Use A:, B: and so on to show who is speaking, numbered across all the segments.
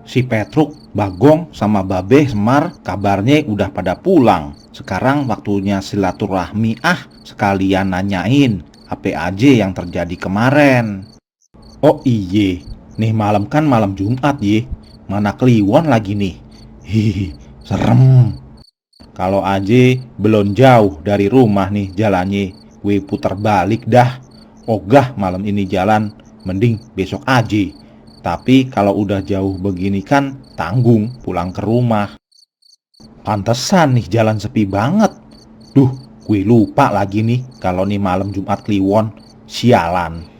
A: Si Petruk, Bagong, sama Babe Semar kabarnya udah pada pulang. Sekarang waktunya silaturahmi, sekalian nanyain apa aja yang terjadi kemarin. Oh iye, nih malam kan malam Jumat ye. Mana Kliwon lagi nih. Hihi, serem. Kalau aja belum jauh dari rumah nih jalannya, gue putar balik dah. Ogah malam ini jalan, mending besok aja. Tapi kalau udah jauh begini kan tanggung pulang ke rumah. Pantesan nih jalan sepi banget. Duh, gue lupa lagi nih kalau nih malam Jumat Kliwon. Sialan.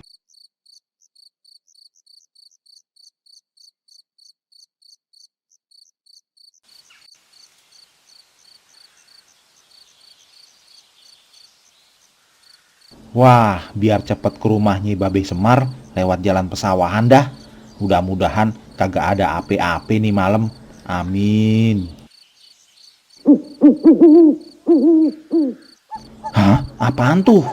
A: Wah, biar cepet ke rumahnya Babe Semar lewat jalan pesawahan dah. Mudah-mudahan kagak ada ape-ape nih malam. Amin. Hah? Apaan tuh?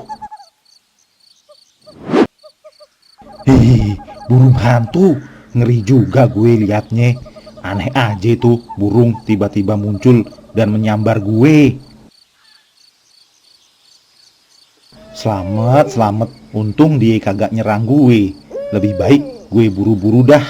A: Hihi, burung hantu. Ngeri juga gue liatnya. Aneh aja tuh burung tiba-tiba muncul dan menyambar gue. Selamat, selamat. Untung dia kagak nyerang gue. Lebih baik gue buru-buru dah.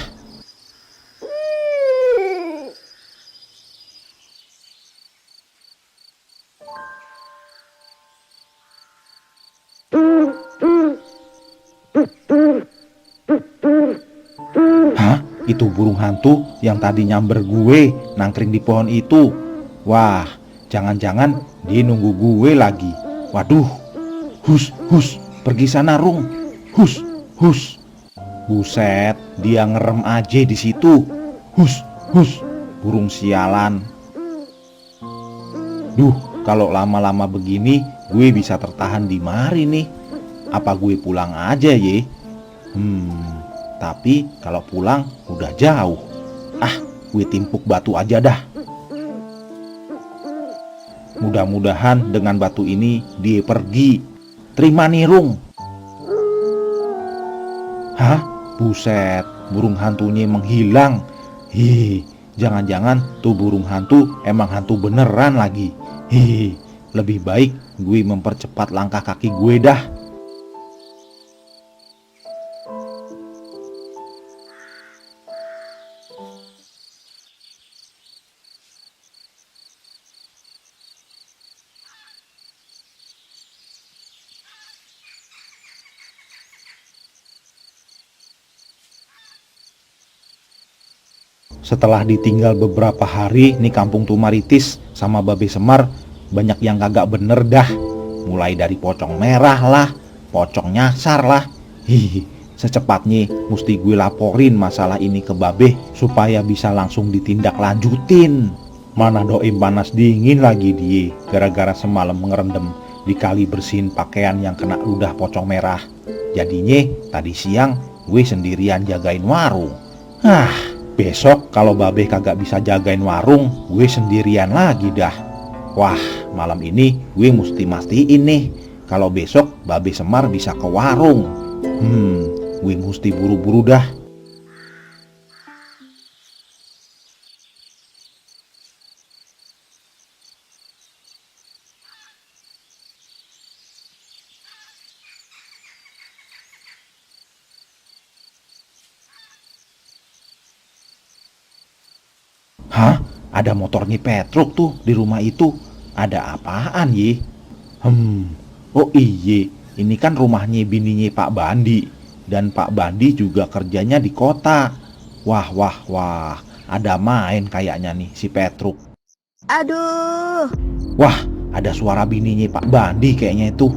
A: Hah? Itu burung hantu yang tadi nyamber gue nangkring di pohon itu. Wah, jangan-jangan dia nunggu gue lagi. Waduh. Hus, pergi sana Rung. Hus. Buset, dia ngerem aja di situ. Hus, burung sialan. Duh, kalau lama-lama begini gue bisa tertahan di mari nih. Apa gue pulang aja ye? Tapi kalau pulang udah jauh. Gue timpuk batu aja dah. Mudah-mudahan dengan batu ini dia pergi. Terima nih Rung. Hah? Buset, burung hantunya menghilang. Jangan-jangan tuh burung hantu emang hantu beneran lagi. Lebih baik gue mempercepat langkah kaki gue dah. Setelah ditinggal beberapa hari nih kampung Tumaritis sama Babe Semar, banyak yang kagak bener dah. Mulai dari pocong merah lah, pocong nyasar lah. Secepatnya mesti gue laporin masalah ini ke Babe supaya bisa langsung ditindak lanjutin. Mana doim panas dingin lagi dia gara-gara semalam ngerendam di kali bersihin pakaian yang kena ludah pocong merah. Jadinya tadi siang gue sendirian jagain warung. Besok kalau Babe kagak bisa jagain warung, gue sendirian lagi dah. Wah, malam ini gue mesti mastiin nih kalau besok Babe Semar bisa ke warung. Gue mesti buru-buru dah. Hah? Ada motornya Petruk tuh di rumah itu. Ada apaan ye? Oh iye, ini kan rumahnya bininya Pak Bandi. Dan Pak Bandi juga kerjanya di kota. Wah, ada main kayaknya nih si Petruk.
B: Aduh.
A: Wah, ada suara bininya Pak Bandi kayaknya itu.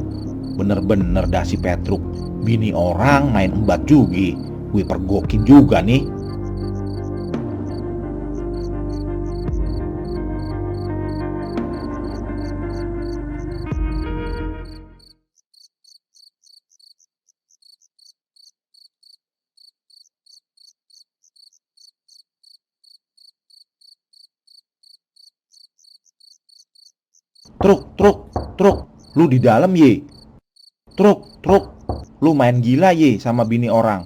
A: Bener-bener dah si Petruk. Bini orang main embat juga. Gue pergokin juga nih. Truk, lu di dalam ye. Truk, lu main gila ye sama bini orang.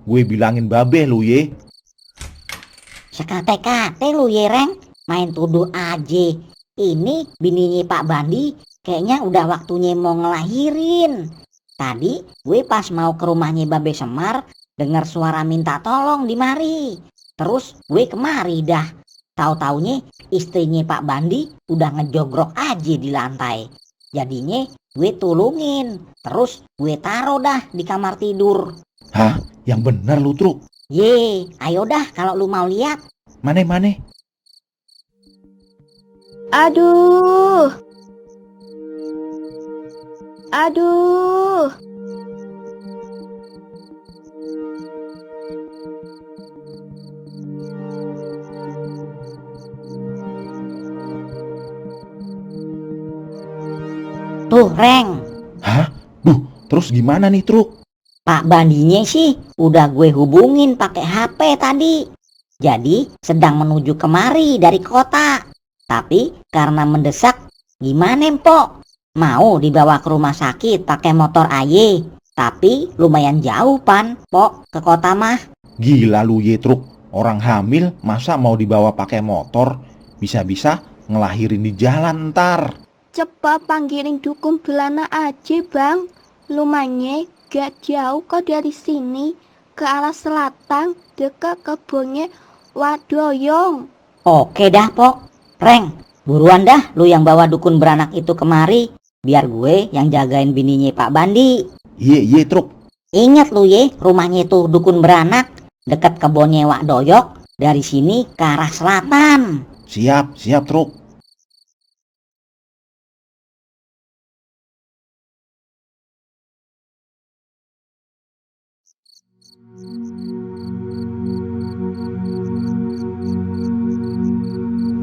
A: gue bilangin babe lu ye.
C: Sekate-kate lu ye Reng, main tuduh aja. Ini bininya Pak Bandi kayaknya udah waktunya mau ngelahirin. Tadi gue pas mau ke rumahnya Babe Semar, dengar suara minta tolong di mari. Terus gue kemari dah. Tahu-taunya istrinya Pak Bandi udah ngejogrok aja di lantai. Jadinya gue tulungin. Terus gue taruh dah di kamar tidur.
A: Hah? Yang bener lu Truk?
C: Ye, ayo dah kalau lu mau lihat.
A: Mane?
B: Aduh. Aduh.
C: Tuh Reng,
A: Hah? Terus gimana nih Truk?
C: Pak Bandinya sih udah gue hubungin pakai HP tadi. Jadi sedang menuju kemari dari kota. Tapi karena mendesak, gimana Mpok? Mau dibawa ke rumah sakit pakai motor aye. Tapi lumayan jauh pan, Pok, ke kota mah.
A: Gila lu ye Truk. Orang hamil masa mau dibawa pakai motor? Bisa-bisa ngelahirin di jalan ntar.
B: Cepat panggilin dukun belana aja bang. Lumayan gak jauh kok dari sini. Ke arah selatan dekat kebunnya Wadoyong.
C: Oke dah, Pok. Reng, buruan dah lu yang bawa dukun beranak itu kemari. Biar gue yang jagain bininya Pak Bandi.
A: Ye Truk.
C: Ingat lu ye, rumahnya itu dukun beranak. Dekat kebunnya Wak Doyok. Dari sini ke arah selatan.
A: Siap Truk.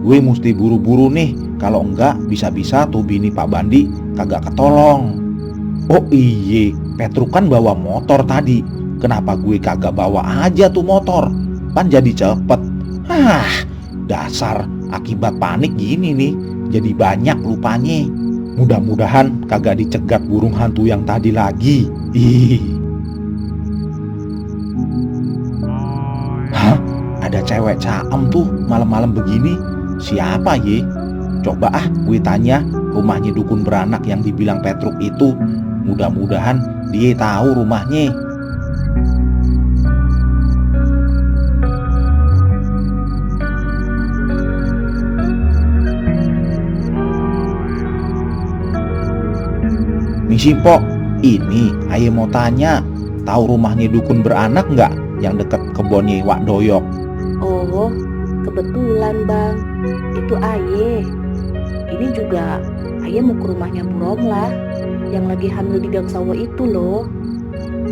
A: Gue mesti buru-buru nih, kalau enggak bisa-bisa tuh bini Pak Bandi kagak ketolong. Oh iye, Petruk kan bawa motor tadi. Kenapa gue kagak bawa aja tuh motor? Kan jadi cepet. Dasar akibat panik gini nih, jadi banyak lupanya. Mudah-mudahan kagak dicegat burung hantu yang tadi lagi. Hah? Ada cewek caem tuh malam-malam begini. Siapa ye? Coba gue tanya rumahnya dukun beranak yang dibilang Petruk itu. Mudah-mudahan dia tahu rumahnya. Misi Pok, ini aye mau tanya, tahu rumahnya dukun beranak nggak yang deket kebunnya Wak Doyok?
D: Oh, kebetulan bang, itu Aye. Ini juga Aye mau ke rumahnya Bu Romlah yang lagi hamil di Gang Sawo itu loh.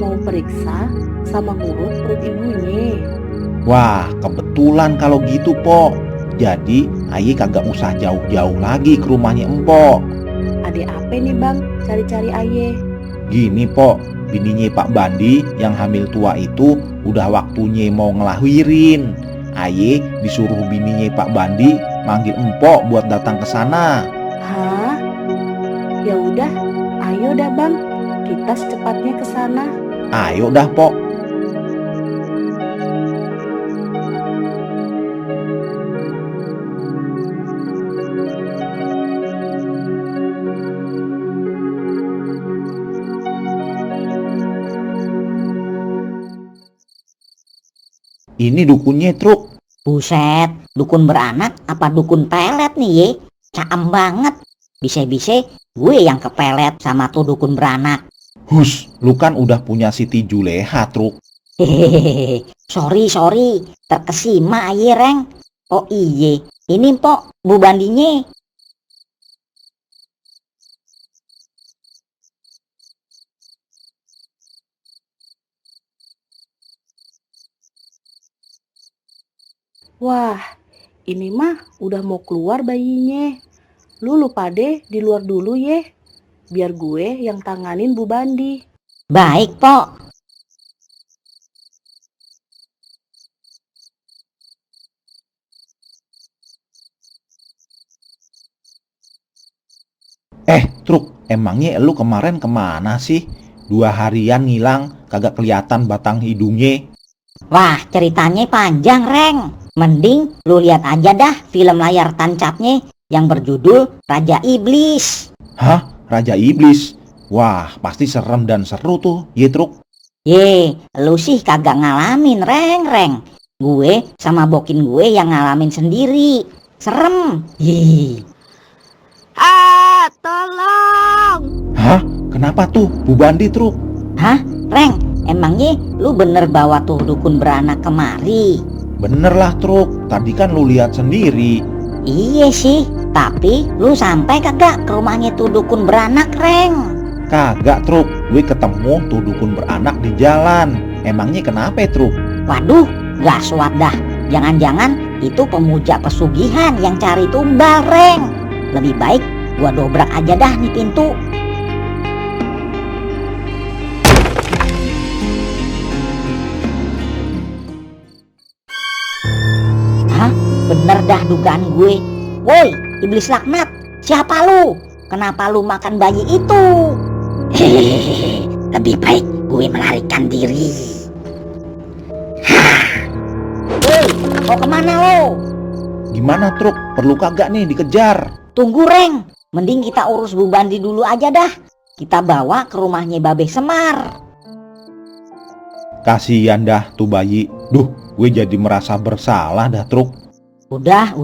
D: Mau periksa sama ngurut perut ibunya.
A: Wah, kebetulan kalau gitu Pok. Jadi aye kagak usah jauh-jauh lagi ke rumahnya Empok.
D: Adek apa nih bang, cari-cari Aye?
A: Gini Pok, bininya Pak Bandi yang hamil tua itu udah waktunya mau ngelahirin. Aye disuruh bininya Pak Bandi manggil Empok buat datang ke sana.
D: Hah? Ya udah, ayo dah bang, kita secepatnya ke sana.
A: Ayo dah Pok. Ini dukunnya Truk.
C: Buset, dukun beranak apa dukun pelet nih ye? Caem banget. Bisa-bisa gue yang kepelet sama tuh dukun beranak.
A: Hus, lu kan udah punya Siti Juleha Truk.
C: Hehehe, sorry, terkesima aye Reng. Oh iye, ini Pok, Bu Bandinya.
D: Wah, ini mah udah mau keluar bayinya. Lu lupa deh di luar dulu ye. Biar gue yang tanganin Bu Bandi.
C: Baik Pok.
A: Truk, emangnya lu kemarin kemana sih? 2 harian ngilang, kagak kelihatan batang hidungnya.
C: Wah, ceritanya panjang, Reng. Mending lu lihat aja dah film layar tancapnya yang berjudul Raja Iblis.
A: Hah? Raja Iblis? Wah, pasti serem dan seru tuh, ye Truk.
C: Ye, lu sih kagak ngalamin, Reng. Gue sama bokin gue yang ngalamin sendiri. Serem. Hi.
B: Tolong!
A: Hah? Kenapa tuh, Bu Bandi, Truk?
C: Hah, Reng? Emangnya lu bener bawa tuh dukun beranak kemari?
A: Bener lah, Truk. Tadi kan lu lihat sendiri.
C: Iya sih, tapi lu sampai kagak ke rumahnya tuh dukun beranak, Reng?
A: Kagak, Truk. Gue ketemu tuh dukun beranak di jalan. Emangnya kenapa, Truk?
C: Waduh, gaswat dah. Jangan-jangan itu pemuja pesugihan yang cari tumbal, Reng. Lebih baik gua dobrak aja dah nih pintu. Hah? Bener dah dugaan gue. Woi, iblis laknat, siapa lu? Kenapa lu makan bayi itu? Hehehe, lebih baik gue melarikan diri. Woi, mau kemana lo?
A: Gimana, Truk? Perlu kagak nih dikejar?
C: Tunggu, Reng. Mending kita urus Bu Bandi dulu aja dah. Kita bawa ke rumahnya Babe Semar.
A: Kasihan dah tuh bayi. Duh, gue jadi merasa bersalah dah, Truk.
C: Udah.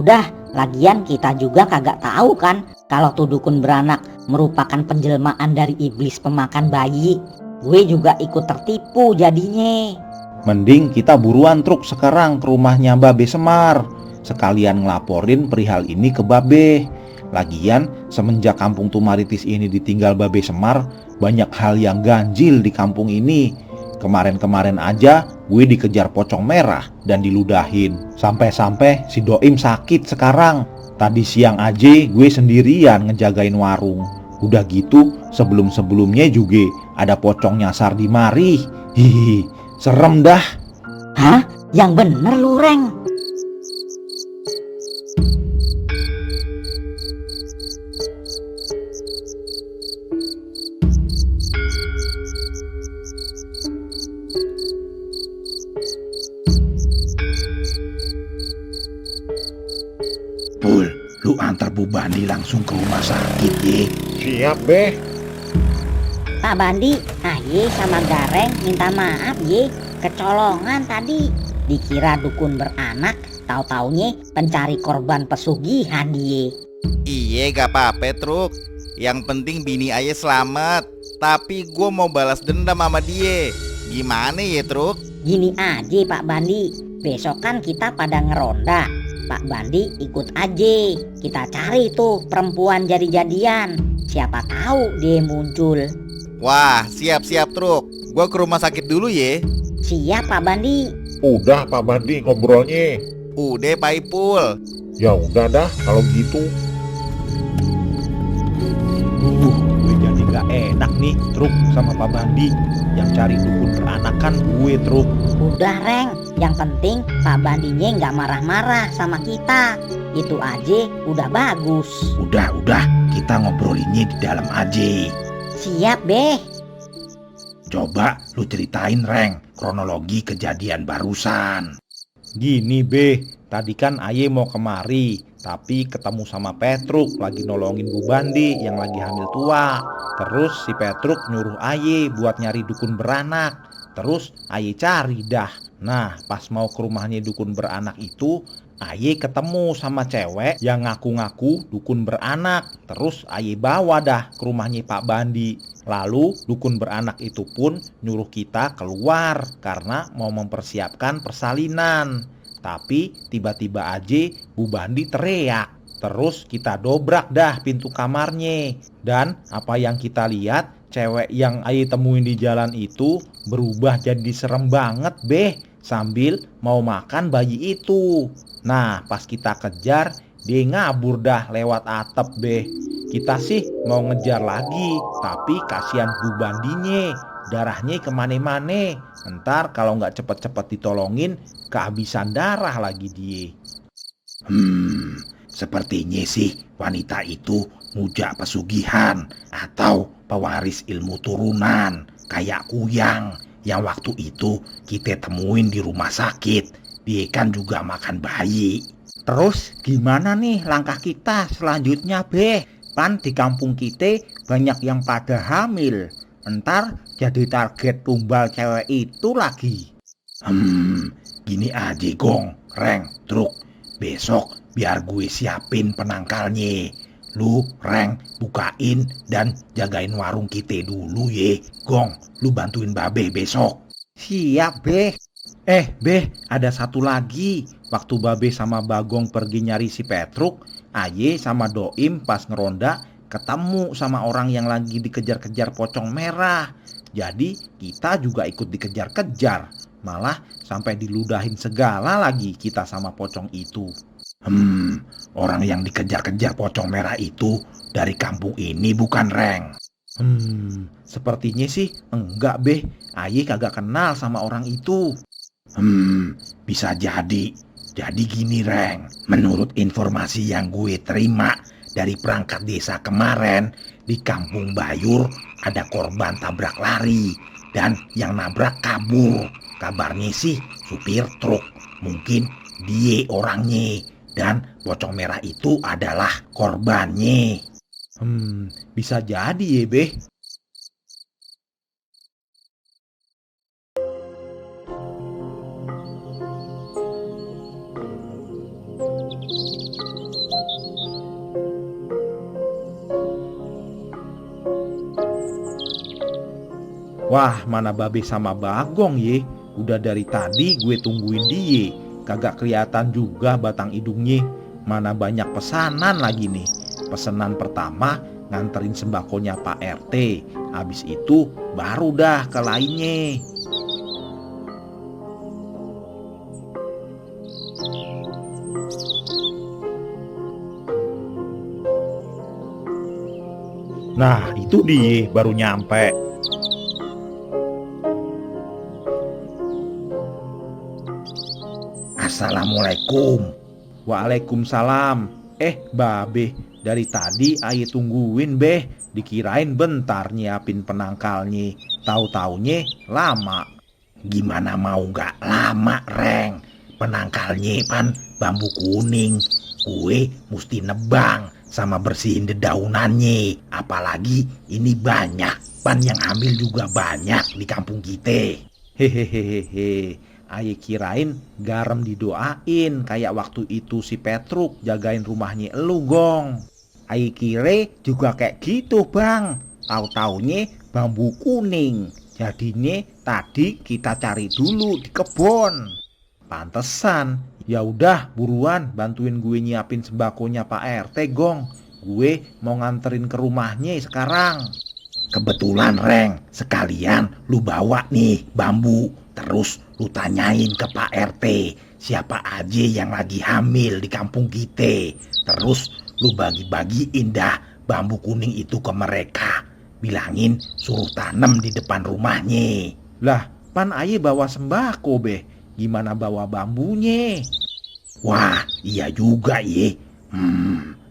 C: Lagian kita juga kagak tahu kan kalau tuh dukun beranak merupakan penjelmaan dari iblis pemakan bayi. Gue juga ikut tertipu jadinya.
A: Mending kita buruan, Truk, sekarang ke rumahnya Babe Semar. Sekalian ngelaporin perihal ini ke Babe. Lagian semenjak kampung Tumaritis ini ditinggal Babe Semar, banyak hal yang ganjil di kampung ini. Kemarin-kemarin aja gue dikejar pocong merah dan diludahin. Sampai-sampai si Doim sakit sekarang. Tadi siang aja gue sendirian ngejagain warung. Udah gitu sebelum-sebelumnya juga ada pocong nyasar di mari. Hihi, serem dah.
C: Hah? Yang bener lu, Reng.
A: Pul, lu antar Bu Bandi langsung ke rumah sakit, ye.
E: Siap, Beh.
C: Pak Bandi, Aye sama Gareng minta maaf ye. Kecolongan tadi. Dikira dukun beranak, tahu-taunya pencari korban pesugihan ye.
F: Iye gak apa-apa Truk. Yang penting bini ayah selamat. Tapi gue mau balas dendam sama dia. Gimana ya Truk?
C: Gini aja Pak Bandi, besok kan kita pada ngeronda. Pak Bandi ikut aja. Kita cari tuh perempuan jadi-jadian. Siapa tahu dia muncul.
F: Wah siap-siap Truk. Gue ke rumah sakit dulu ya.
C: Siap Pak Bandi.
E: Udah Pak Bandi ngobrolnya.
F: Udah Pak Ipul.
E: Ya udah dah kalau gitu.
A: Gue jadi gak enak nih, Truk, sama Pak Bandi. Yang cari dukun beranak kan gue, Truk.
C: Udah Reng, yang penting Pak Bandinya nggak marah-marah sama kita. Itu aja udah bagus.
A: Udah, kita ngobrolinnya di dalam aja.
C: Siap Beh.
A: Coba lu ceritain, Reng, kronologi kejadian barusan. Gini, Be, tadi kan Aye mau kemari, tapi ketemu sama Petruk lagi nolongin Bu Bandi yang lagi hamil tua. Terus si Petruk nyuruh Aye buat nyari dukun beranak. Terus Aye cari dah. Nah, pas mau ke rumahnya dukun beranak itu, Aye ketemu sama cewek yang ngaku-ngaku dukun beranak. Terus Aye bawa dah ke rumahnya Pak Bandi. Lalu dukun beranak itu pun nyuruh kita keluar karena mau mempersiapkan persalinan. Tapi tiba-tiba aja Bu Bandi teriak. Terus kita dobrak dah pintu kamarnya. Dan apa yang kita lihat, cewek yang Aye temuin di jalan itu berubah jadi serem banget, Beh. Sambil mau makan bayi itu. Nah, pas kita kejar, dia ngabur dah lewat atap, Beh. Kita sih mau ngejar lagi, tapi kasihan Bu Bandinya. Darahnya kemana-mana. Ntar kalau nggak cepet-cepet ditolongin, kehabisan darah lagi dia. Sepertinya sih wanita itu muja pesugihan atau pewaris ilmu turunan, kayak kuyang. yang waktu itu kita temuin di rumah sakit. Dia kan juga makan bayi. Terus gimana nih langkah kita selanjutnya, Beh? Pan di kampung kita banyak yang pada hamil. Entar jadi target tumbal cewek itu lagi. Gini aja Gong, Reng, Truk. Besok biar gue siapin penangkalnya. Lu, Reng, bukain dan jagain warung kita dulu ye. Gong, lu bantuin Babe besok. Siap, Beh. Beh, ada satu lagi. Waktu Babe sama Bagong pergi nyari si Petruk, Aye sama Doim pas ngeronda ketemu sama orang yang lagi dikejar-kejar pocong merah. Jadi kita juga ikut dikejar-kejar. Malah sampai diludahin segala lagi kita sama pocong itu. Orang yang dikejar-kejar pocong merah itu dari kampung ini bukan, Reng? Sepertinya sih enggak, Beh. Aye kagak kenal sama orang itu. Bisa jadi. Jadi gini, Reng. Menurut informasi yang gue terima dari perangkat desa kemarin, di kampung Bayur ada korban tabrak lari dan yang nabrak kabur. Kabarnya sih supir truk. Mungkin dia orangnya dan pocong merah itu adalah korbannya. Bisa jadi ya, Beh. Wah, mana Babe sama Bagong ye. Udah dari tadi gue tungguin dia. Kagak kelihatan juga batang hidungnya. Mana banyak pesanan lagi nih. Pesanan pertama nganterin sembakonya Pak RT. Habis itu baru dah ke lainnya. Nah, itu dia baru nyampe. Assalamualaikum. Waalaikumsalam. Babe, dari tadi Aye tungguin, Beh. Dikirain bentar nyiapin penangkalnya. Tahu-taunya lama. Gimana mau gak lama, Reng? Penangkalnya pan bambu kuning. Gue mesti nebang sama bersihin dedaunannya. Apalagi ini banyak. Pan yang hamil juga banyak di kampung kita. Hehehehe. Aye kirain garam didoain kayak waktu itu si Petruk jagain rumahnya elu, Gong. Aye kira juga kayak gitu, Bang. Tahu-taunya bambu kuning. Jadinya tadi kita cari dulu di kebun. Pantesan. Ya udah buruan bantuin gue nyiapin sembakonya Pak RT, Gong. Gue mau nganterin ke rumahnya sekarang. Kebetulan, Reng, sekalian lu bawa nih bambu. Terus lu tanyain ke Pak RT siapa aja yang lagi hamil di kampung kita. Terus lu bagi-bagiin dah bambu kuning itu ke mereka. Bilangin suruh tanam di depan rumahnya. Lah, pan Aye bawa sembako, Beh. Gimana bawa bambunya? Wah, iya juga ye.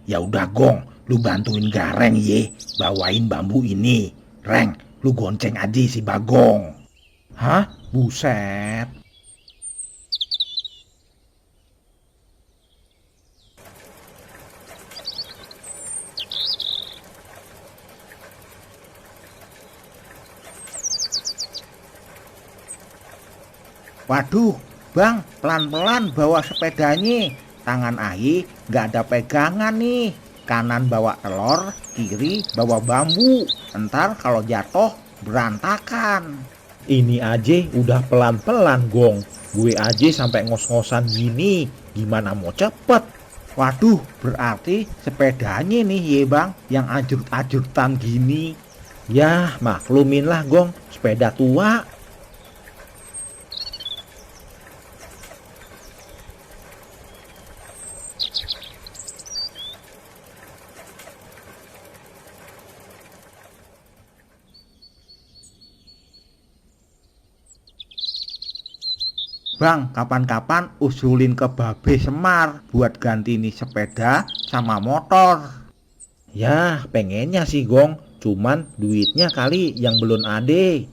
A: Ya udah, Gong, lu bantuin Gareng ye bawain bambu ini. Reng, lu gonceng aja si Bagong. Hah? Buset. Waduh, Bang, pelan-pelan bawa sepedanya. Tangan Aye gak ada pegangan nih. Kanan bawa telur, kiri bawa bambu. Entar kalau jatuh berantakan. Ini aja udah pelan-pelan, Gong. Gue aja sampai ngos-ngosan gini. Gimana mau cepet? Waduh, berarti sepedanya nih ye, Bang, yang ajut-ajutan gini. Yah, maklumin lah, Gong. Sepeda tua. Bang, kapan-kapan usulin ke Babe Semar buat ganti nih sepeda sama motor. Ya, pengennya sih, Gong. Cuman duitnya kali yang belum ada.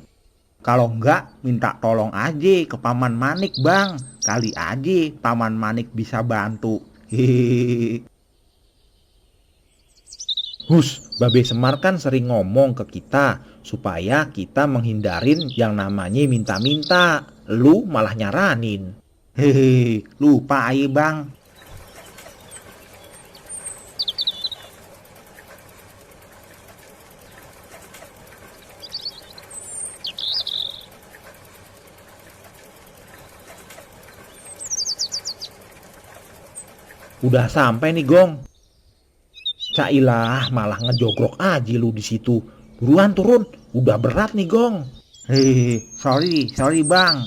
A: Kalau enggak, minta tolong aja ke Paman Manik, Bang. Kali aja Paman Manik bisa bantu. Hehehe. Hus, Babe Semar kan sering ngomong ke kita supaya kita menghindarin yang namanya minta-minta. Lu malah nyaranin. Hehehe, lupa aja, Bang. Udah sampai nih, Gong. Cailah, malah ngejogrok aja lu di situ. Buruan turun, udah berat nih, Gong. Hehehe, sorry Bang.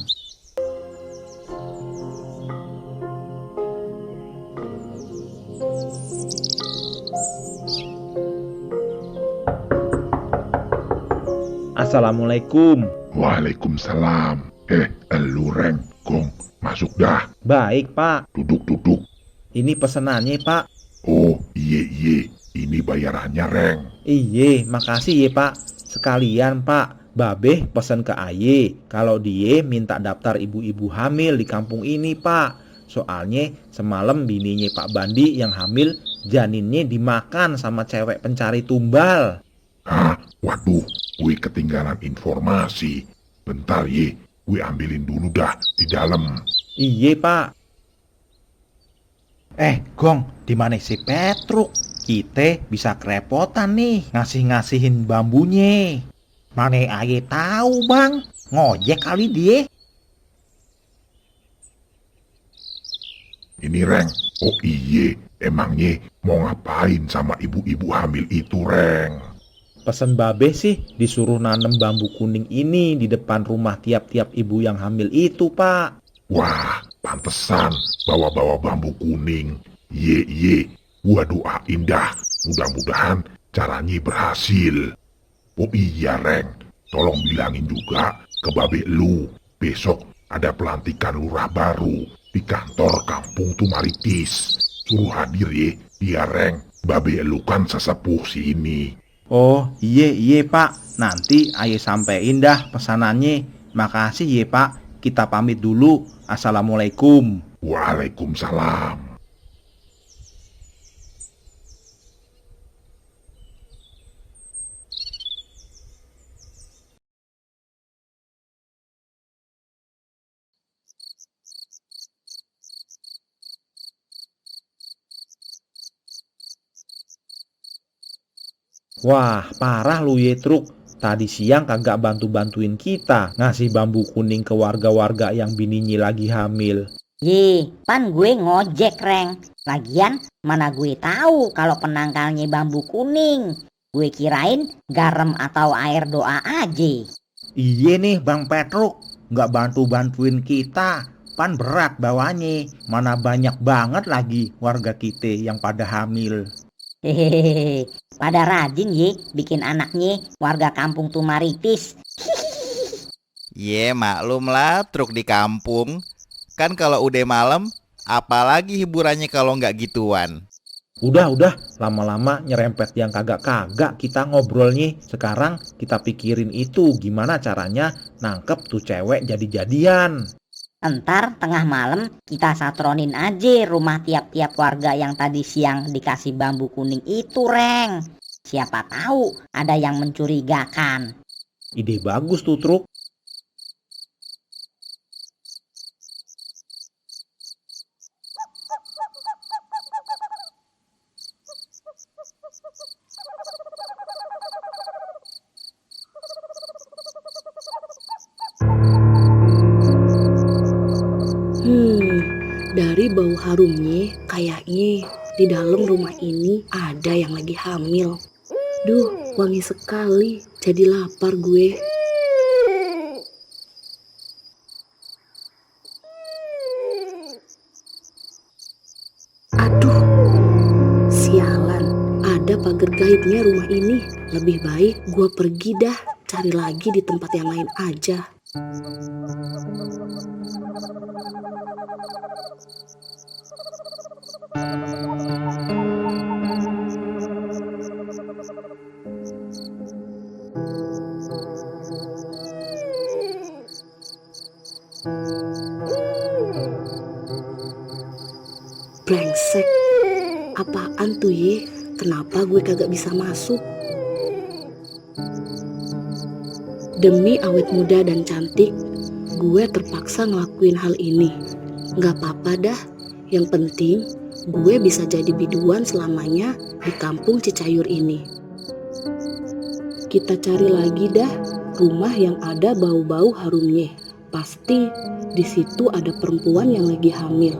A: Assalamualaikum.
E: Waalaikumsalam. Elu Reng, Gong, masuk dah.
A: Baik, Pak.
E: Duduk.
A: Ini pesenannya, Pak.
E: Oh, iye. Ini bayarannya, Reng.
A: Iye, makasih ya, Pak. Sekalian, Pak, Babeh pesen ke Aye kalau dia minta daftar ibu-ibu hamil di kampung ini, Pak. Soalnya semalam bininya Pak Bandi yang hamil, janinnya dimakan sama cewek pencari tumbal.
E: Hah? Waduh, gue ketinggalan informasi. Bentar ye, gue ambilin dulu dah di dalam.
A: Iye, Pak. Gong, di mana si Petruk? Kita bisa kerepotan nih ngasih-ngasihin bambunya. Mana Aye tahu, Bang? Ngojek kali dia.
E: Ini Reng, oh iye, emangnya mau ngapain sama ibu-ibu hamil itu, Reng?
A: Pesen Babe sih disuruh nanem bambu kuning ini di depan rumah tiap-tiap ibu yang hamil itu, Pak.
E: Wah, pantesan bawa-bawa bambu kuning. Ye, gua doain dah. Mudah-mudahan caranya berhasil. Oh iya, Reng, tolong bilangin juga ke Babe lu. Besok ada pelantikan lurah baru di kantor kampung Tumaritis. Suruh hadir ye, biar Reng, Babe lu kan sesepuh sini.
A: Oh, iye, Pak. Nanti Aye sampein dah pesanannya. Makasih ye, Pak. Kita pamit dulu. Assalamualaikum.
E: Waalaikumsalam.
A: Wah, parah lu ye, Truk. Tadi siang kagak bantu-bantuin kita ngasih bambu kuning ke warga-warga yang bininya lagi hamil.
C: Ye, pan gue ngojek, Reng. Lagian mana gue tahu kalau penangkalnya bambu kuning. Gue kirain garam atau air doa aja.
A: Iye nih, Bang Petruk. Nggak bantu-bantuin kita. Pan berat bawanya. Mana banyak banget lagi warga kita yang pada hamil.
C: Hehehe, pada rajin ye bikin anaknya warga kampung Tumaritis.
F: Ye, maklum lah truk di kampung. Kan kalau udah malam, apalagi hiburannya kalau nggak gituan.
A: Udah, lama-lama nyerempet yang kagak-kagak kita ngobrolnya. Sekarang kita pikirin itu gimana caranya nangkep tuh cewek jadi-jadian.
C: Entar tengah malam kita satronin aja rumah tiap-tiap warga yang tadi siang dikasih bambu kuning itu, Reng. Siapa tahu ada yang mencurigakan.
A: Ide bagus tuh, Truk.
D: Dari bau harumnya, kayaknya di dalam rumah ini ada yang lagi hamil. Duh, wangi sekali, jadi lapar gue. Aduh, sialan, ada pagar gaibnya rumah ini. Lebih baik gue pergi dah, cari lagi di tempat yang lain aja. Brengsek. Apaan tuh ye? Kenapa gue kagak bisa masuk? Demi awet muda dan cantik, gue terpaksa ngelakuin hal ini. Gak apa-apa dah, yang penting gue bisa jadi biduan selamanya di kampung Cicayur ini. Kita cari lagi dah rumah yang ada bau-bau harumnya. Pasti di situ ada perempuan yang lagi hamil.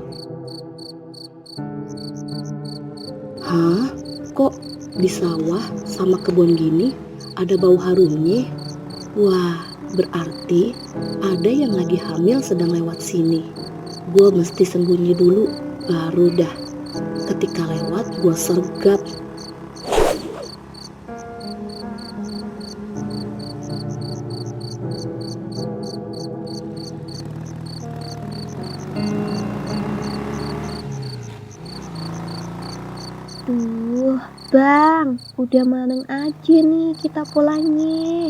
D: Hah? Kok di sawah sama kebun gini ada bau harumnya? Wah, berarti ada yang lagi hamil sedang lewat sini. Gue mesti sembunyi dulu, baru dah. Ketika lewat, gue sergap.
B: Duh, Bang, udah malam aja nih kita pulangnya.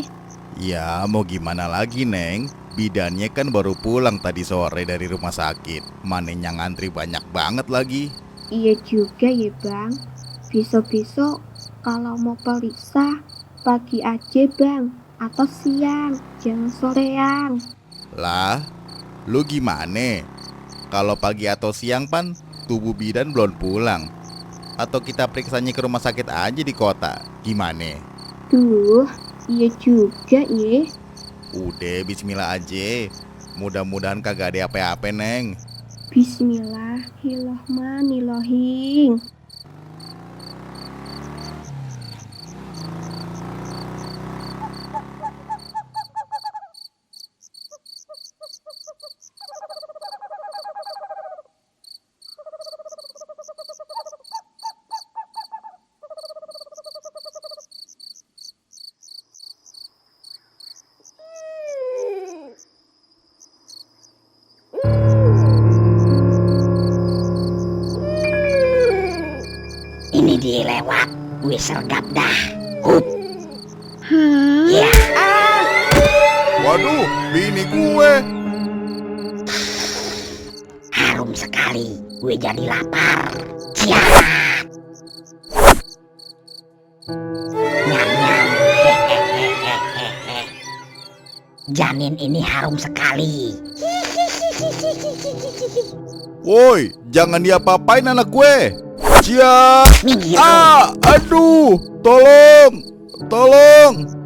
F: Ya mau gimana lagi Neng, bidannya kan baru pulang tadi sore dari rumah sakit. Manenya ngantri banyak banget lagi.
B: Iya juga ya Bang. Besok-besok kalau mau periksa pagi aja Bang, atau siang, jangan sorean.
F: Lah, lu gimana? Kalau pagi atau siang pan, tubuh bidan belum pulang. Atau kita periksanya ke rumah sakit aja di kota, gimana?
B: Duh, iya juga ya.
F: Udah bismillah aja. Mudah-mudahan kagak ada apa-apa Neng.
B: Bismillahirrahmanirrahim.
C: Ini dia lewat, gue sergap dah. Hup.
B: Hah?
C: Ya,
F: Waduh, bini gue.
C: harum sekali. Gue jadi lapar. Siap. Nyam-nyam. Hehehe. Janin ini harum sekali.
F: Woi, jangan diapa-apain anak gue. Siap.
C: Minggir.
F: Aduh, tolong, tolong.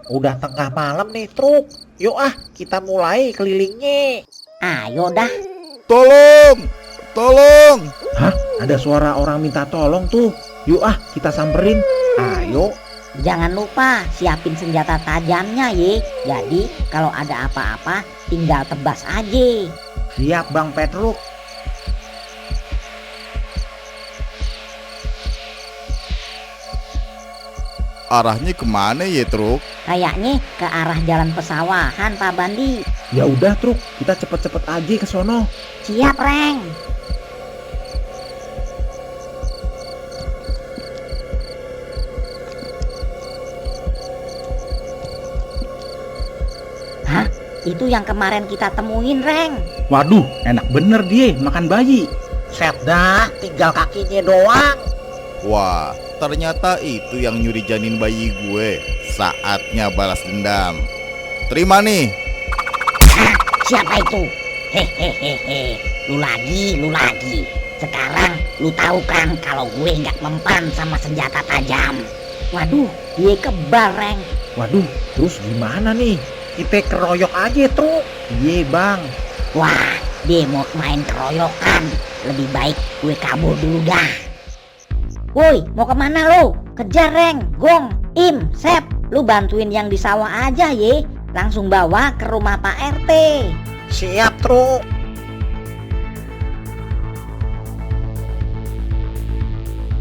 A: Udah tengah malam nih truk. Yuk kita mulai kelilingnya.
C: Ayo dah.
F: Tolong, tolong.
A: Hah? Ada suara orang minta tolong tuh. Yuk kita samperin. Ayo.
C: Jangan lupa siapin senjata tajamnya ye. Jadi kalau ada apa-apa tinggal tebas aja.
A: Siap Bang Petruk.
F: Arahnya kemana ya truk?
C: Kayaknya ke arah jalan pesawahan Pak Bandi.
A: Ya udah truk, kita cepet-cepet aja ke sono.
C: Siap Reng. Hah? Itu yang kemarin kita temuin Reng.
A: Waduh, enak bener dia makan bayi. Set dah, tinggal kakinya doang.
F: Wah, ternyata itu yang nyuri janin bayi gue. Saatnya balas dendam. Terima nih.
C: Hah? Siapa itu? Hehehe. Lu lagi. Sekarang lu tahu kan kalau gue nggak mempan sama senjata tajam. Waduh, dia kebal Reng.
A: Waduh, terus gimana nih? Kita keroyok aja truk. Iya Bang.
C: Wah, dia mau main keroyokan. Lebih baik gue kabur dulu dah. Woi, mau kemana lu? Kejar Reng, Gong, Im, Sep. Lu bantuin yang di sawah aja ye. Langsung bawa ke rumah Pak RT.
A: Siap truk.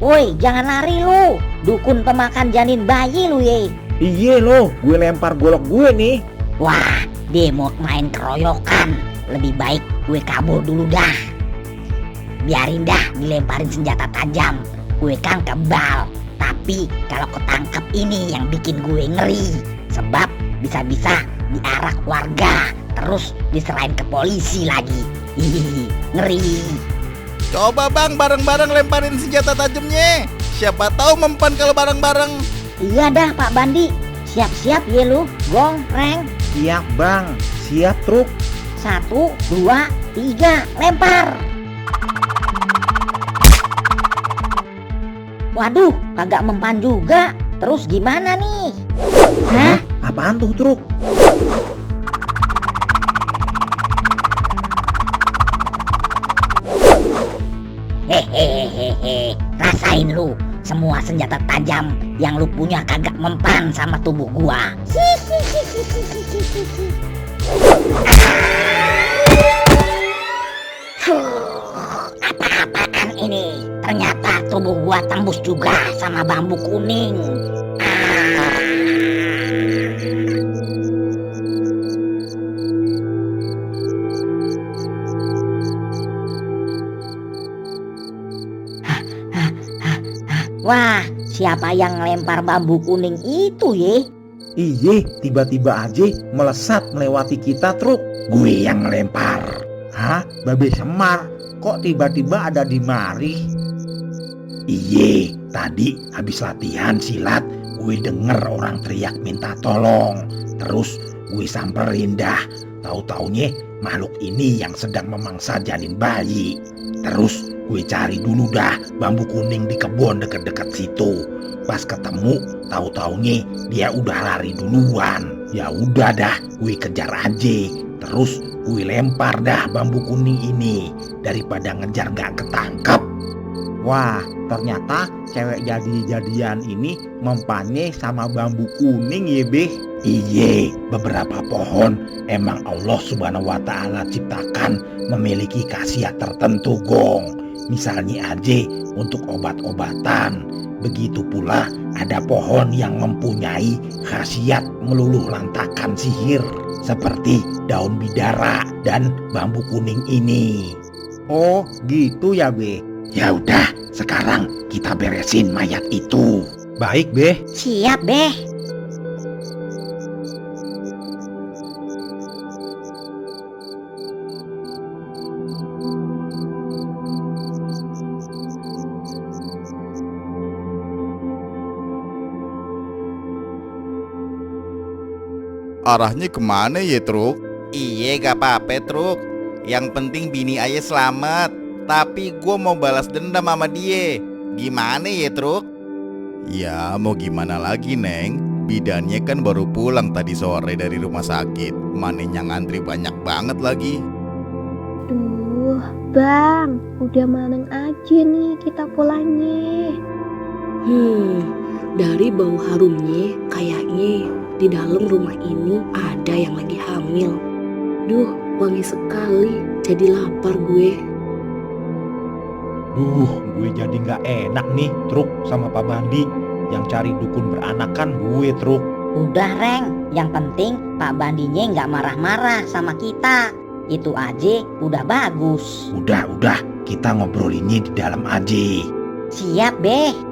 C: Woi, jangan lari lu. Dukun pemakan janin bayi lu ye.
A: Iya loh, gue lempar golok gue nih.
C: Wah, dia mau main keroyokan. Lebih baik gue kabur dulu dah. biarin dah dilemparin senjata tajam. Gue kan kebal, tapi kalau ketangkep ini yang bikin gue ngeri. Sebab bisa-bisa diarak warga, terus diserahin ke polisi lagi. Hihihi, ngeri.
F: Coba bang, bareng-bareng lemparin senjata tajamnya. Siapa tahu mempan kalau bareng-bareng.
C: Iya dah Pak Bandi, siap-siap ya lu. Gong, Reng.
A: Siap bang, siap truk.
C: 1, 2, 3, lempar. Waduh, kagak mempan juga. Terus gimana nih? Hah?
A: Apaan tuh truk?
C: Hehehehe, rasain lu. Semua senjata tajam yang lu punya kagak mempan sama tubuh gua. Apa-apaan ini? Ternyata tubuh gua tembus juga sama bambu kuning. Wah, siapa yang lempar bambu kuning itu ye?
A: Iye, tiba-tiba aja melesat melewati kita truk. Gue yang ngelempar. Hah? Babe Semar? Kok tiba-tiba ada di mari? Iye, tadi habis latihan silat, gue denger orang teriak minta tolong. Terus gue samperin dah. Tahu-taunya makhluk ini yang sedang memangsa janin bayi. Terus gue cari dulu dah bambu kuning di kebun deket-deket situ. Pas ketemu, tahu-taunya dia udah lari duluan. Ya udah dah, gue kejar aja. Terus gue lempar dah bambu kuning ini daripada ngejar gak ketangkep. Wah, ternyata cewek jadi-jadian ini mempannya sama bambu kuning ya beh. Iye, beberapa pohon emang Allah Subhanahu wa Ta'ala ciptakan memiliki khasiat tertentu Gong. Misalnya aja untuk obat-obatan. Begitu pula ada pohon yang mempunyai khasiat meluluh lantakan sihir seperti daun bidara dan bambu kuning ini. Oh, gitu ya, Be. Ya udah, sekarang kita beresin mayat itu. Baik, Be.
C: Siap, Beh.
F: Arahnya kemana ya truk? Iya gak apa-apa truk. Yang penting bini ayah selamat. Tapi gue mau balas dendam sama dia. Gimana ya truk? Ya mau gimana lagi Neng. Bidannya kan baru pulang tadi sore dari rumah sakit. Manenya ngantri banyak banget lagi.
B: Duh, Bang, udah malam aja nih kita pulangnya.
D: Dari bau harumnya kayaknya di dalam rumah ini ada yang lagi hamil. Duh, wangi sekali. Jadi lapar gue.
A: Duh, gue jadi gak enak nih truk sama Pak Bandi. Yang cari dukun beranak kan gue truk.
C: Udah Reng, yang penting Pak Bandinya nggak marah-marah sama kita. Itu aja udah bagus.
A: Udah, kita ngobrolinnya di dalam aja.
C: Siap Beh.